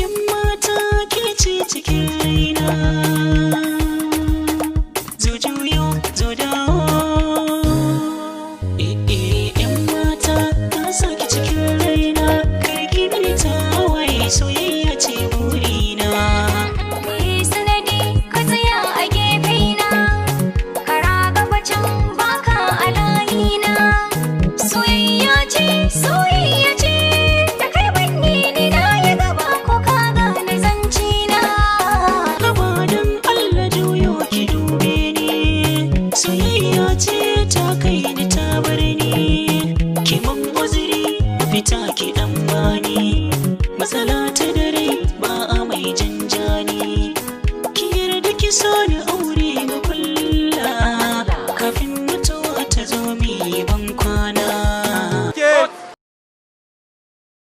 Yan mata ke ce cikin raina, zo juyo zo dawo. Eh eh, yan mata na saki cikin raina, kar ki mini tawaye, soyayya ce burina. Ni sanadi ka tsaya a gefe na, kara gaba can baka a layina. Soyayya ce, soyayya ce, da kai banni ni na yi gaba ko ka gane zance na. Gaba don Allah juyo ki dube ni, soyayya ce ta kai ni ta bar ni. Ki mun uzuri fita ki dan bani matsala.